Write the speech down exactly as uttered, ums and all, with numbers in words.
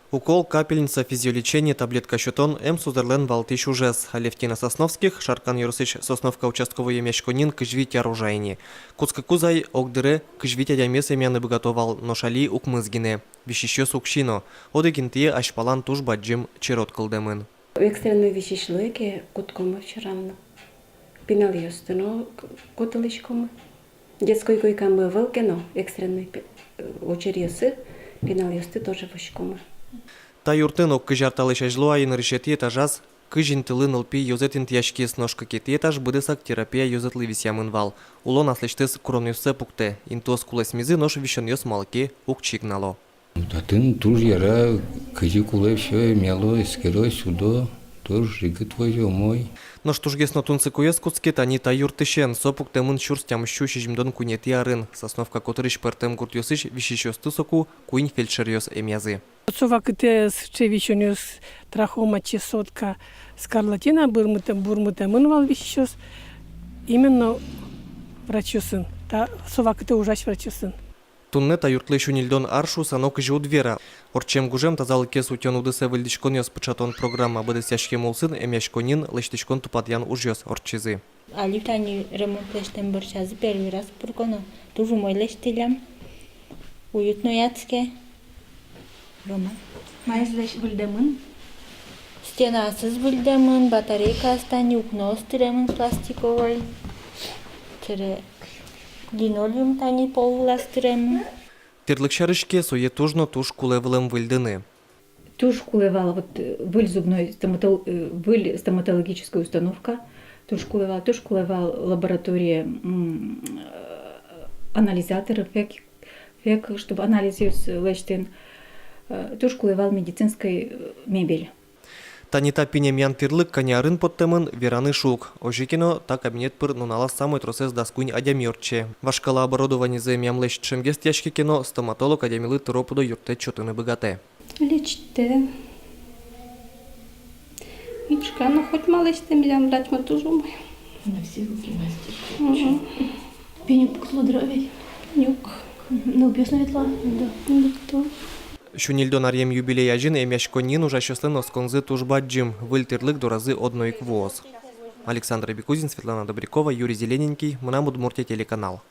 Укол, капельница, физиолечение, таблетка сётон — эмсузэрлэн валтӥсь ужез. Алевтина Сосновских Шаркан ёросысь Сосновка участковой эмъяськонниын кызь вить ар ужа ини. Кутскыкуз ай огдыре кызь вить адямиез эмъяны быгато вал, нош али укмыс гинэ. Висисьёс уксё но. Одӥг интые азьпалан туж бадӟым черод кылдэмын. Экстренной висись луэ ке, кутскомы всё равно. Пиналъёсты но к-, кутылӥськомы. Детской койкамы ӧвӧл ке но, экстренной пи-, э, учыръёсы пиналъёсты тоже возиськомы. Та юртын ог кызь ар талэсь азьло ай нырысетӥ этажаз кызь интылы нылпи ёзэт интыяськиз, нош кыкетӥ этаж быдэсак терапия ёзэтлы висъямын вал. Улон аслэсьтыз куронъёссэ пуктэ, интыос кулэсмизы, нош висёнъёс малы ке уг чигнало. Татын туж яра, кызьы кулэ, всё эмъяло, эскеро, сюдо, туж ӝикыт возё, умой. Нош тужгес но тунсыкоез кутске тани та юртысен. Со пуктэмын сюрс тямыссю сизьымдон куинетӥ арын. Сосновка котырысь пӧртэм гуртъёсысь висисьёсты соку куинь фельдшеръёс эмъязы. Со вакытэ сыӵе висёнъёс: трахома, чесотка, скарлатина бурмытэ-, бурмытэмын вал висисьёс именно врачъёсын, та со вакытэ ужась врачъёсын. Туннэ та юртлы сю ньыльдон ар шуыса нокызьы уд вера. Ортчем гужем тазалыкез утён удысэ выльдӥськонъёс пыӵатон программа быдэсъяськем улсын эмъяськонниын лэсьтӥськон-тупатъян ужъёс ортчизы. Али тани ремонт лэсьтэм бӧрсязы первый раз пырконо. Туж умой лэсьтӥллям. Уютно адске. Рома. Маиз лэсь-, выльдэмын? Стенаосыз выльдэмын, батарейкаос тани, укноос тыремын пластиковой. Тыре линолеум тани пол вылаз тыремын. Тӥрлык сярысь ке, сое туж но туж кулэ вылэм выльдыны. Туж кулэ вал вот, э, выль зубной стоматол-, э, выль стоматологической установка, туж кулэ вал, туж кулэ вал лаборатория, м, э, анализатор, фек, фек, чтобы анализъёс лэсьтыны, э, туж кулэ вал медицинской, э, мебель. Тани та пинь эмъян тӥрлык кӧня арын поттэмын, вераны шуг. Озьы ке но, та кабинет пыр нуналаз самой тросэз дас куинь адями ортче. Вашкала оборудованизэ эмъямлэсь ӵемгес тӥяське ке но, стоматолог адямилы тыро-пыдо юрттэт сётыны быгатэ. Лечить каре. Ик шкан но хоть ма лэсьтэ, милям врач ма туж умой. На все руки мастер. Мгм. Пинь ук пуксьыло дыр ведь? Пинь ук. Мгм. Нылпиос но ветло? Да. Ветло. Сю ньыльдон аръем юбилей азьын эмъяськонниын ужасьёслэн осконзы туж бадӟым, выль тӥрлык доразы одно ик вуоз. Александр Бекузин, Светлана Добрякова, Юрий Зелененький, «Мынам Удмуртие» телеканал.